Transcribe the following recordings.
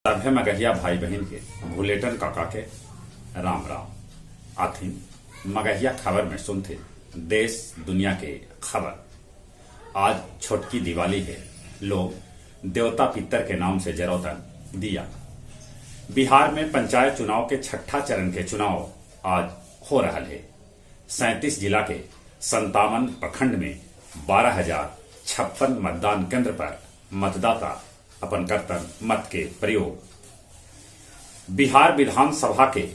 सभे मगहिया भाई बहिन के भुलेटन काका के राम राम। आथिन मगहिया खबर में सुनथिन देश दुनिया के खबर। आज छोटकी दिवाली है, लोग देवता पितर के नाम से जरौतन दिया। बिहार में पंचायत चुनाव के छठा चरण के चुनाव आज हो रहा है। 37 जिला के 57 प्रखंड में 12,056 मतदान केंद्र पर मतदाता अपन कर्तन मत के प्रयोग। बिहार विधानसभा के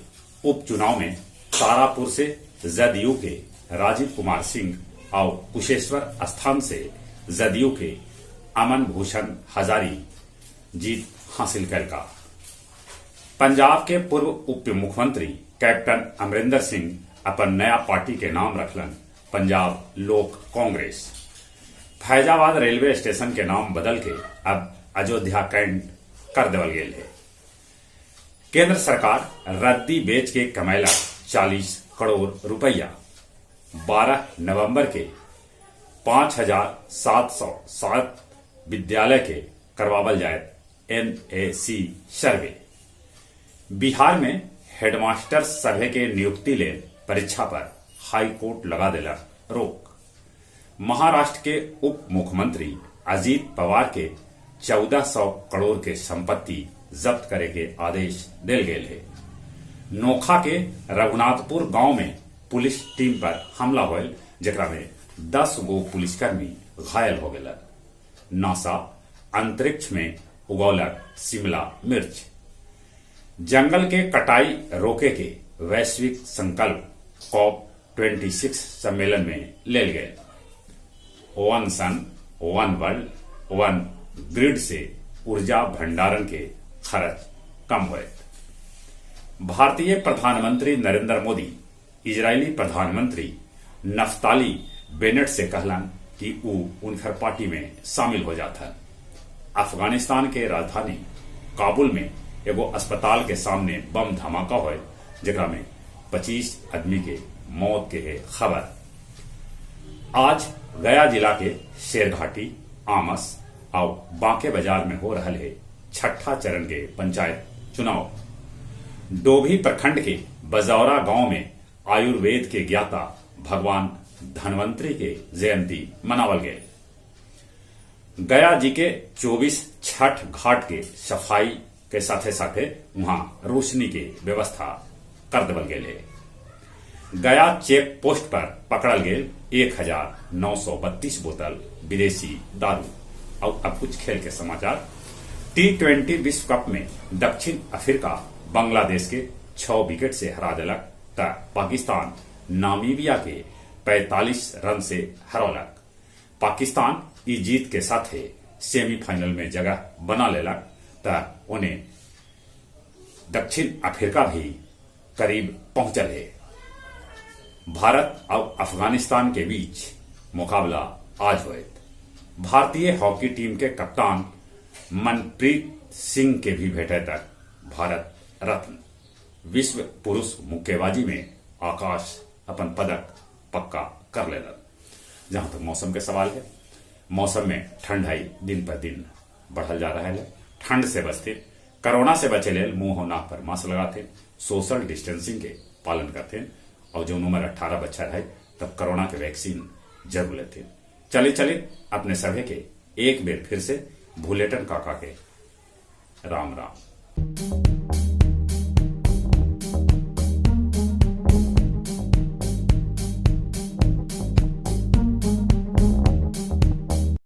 उपचुनाव में तारापुर से जदयू के राजीव कुमार सिंह और कुशेश्वर स्थान से जदयू के अमन भूषण हजारी जीत हासिल करका। पंजाब के पूर्व उप मुख्यमंत्री कैप्टन अमरिंदर सिंह अपन नया पार्टी के नाम रखलन पंजाब लोक कांग्रेस। फैजाबाद रेलवे स्टेशन के नाम बदल के अब अयोध्या कैंट कर देवल गेल है। केंद्र सरकार रद्दी बेच के कमैला 40 करोड़ रुपया। 12 नवंबर के 5,707 विद्यालय के करवावल जाए एनएसी सर्वे। बिहार में हेडमास्टर सभे के नियुक्ति ले परीक्षा पर हाईकोर्ट लगा देला रोक। महाराष्ट्र के उप मुख्यमंत्री अजीत पवार के 1400 करोड़ के संपत्ति जब्त करे के आदेश दिल गेल है। नोखा के रघुनाथपुर गांव में पुलिस टीम पर हमला होयल, जेकरा में 10 गो पुलिसकर्मी घायल हो गए। नासा अंतरिक्ष में उगौलक शिमला मिर्च। जंगल के कटाई रोके के वैश्विक संकल्प कॉप 26 सम्मेलन में लेल गए। One sun one world one grid से ऊर्जा भंडारण के खर्च कम हुए। भारतीय प्रधानमंत्री नरेंद्र मोदी इजरायली प्रधानमंत्री नफ्ताली बेनेट से कहलन कि ऊ उनकर पार्टी में शामिल हो जाता। अफगानिस्तान के राजधानी काबुल में एगो अस्पताल के सामने बम धमाका होए, जेकरा में 25 आदमी के मौत के है खबर। आज गया जिला के शेरघाटी, आमस और बांके बाजार में हो रहा है छठा चरण के पंचायत चुनाव। डोभी प्रखंड के बजौरा गांव में आयुर्वेद के ज्ञाता भगवान धनवंतरी के जयंती मनावल गए। गया जी के 24 छठ घाट के सफाई के साथे साथे वहां रोशनी के व्यवस्था कर देवल गेल है। गया चेक पोस्ट पर पकड़ल गेल 1932 बोतल विदेशी दारू। और अब कुछ खेल के समाचार। टी20 विश्व कप में दक्षिण अफ्रीका बांग्लादेश के 6 विकेट से हरा देलक त पाकिस्तान नामीबिया के 45 रन से हरौलक। पाकिस्तान ई जीत के साथे सेमीफाइनल में जगह बना लेलक त उन्हें दक्षिण अफ्रीका भी करीब पहुंचल है। भारत और अफगानिस्तान के बीच मुकाबला आज होएत। भारतीय हॉकी टीम के कप्तान मनप्रीत सिंह के भी भेटे तक भारत रत्न। विश्व पुरुष मुक्केबाजी में आकाश अपन पदक पक्का कर लेलक। जहां तक मौसम के सवाल है, मौसम में ठंडाई दिन पर दिन बढ़ल जा रहा है। ठंड से बचते, कोरोना से बचे लेल मुंह और नाक पर मास्क लगाते, सोशल डिस्टेंसिंग के पालन करते और जो उम्र 18 बच्चा है तब कोरोना के वैक्सीन जरूर लेते। चले चले अपने सभे के एक बेर फिर से भूलेटन काका के राम राम।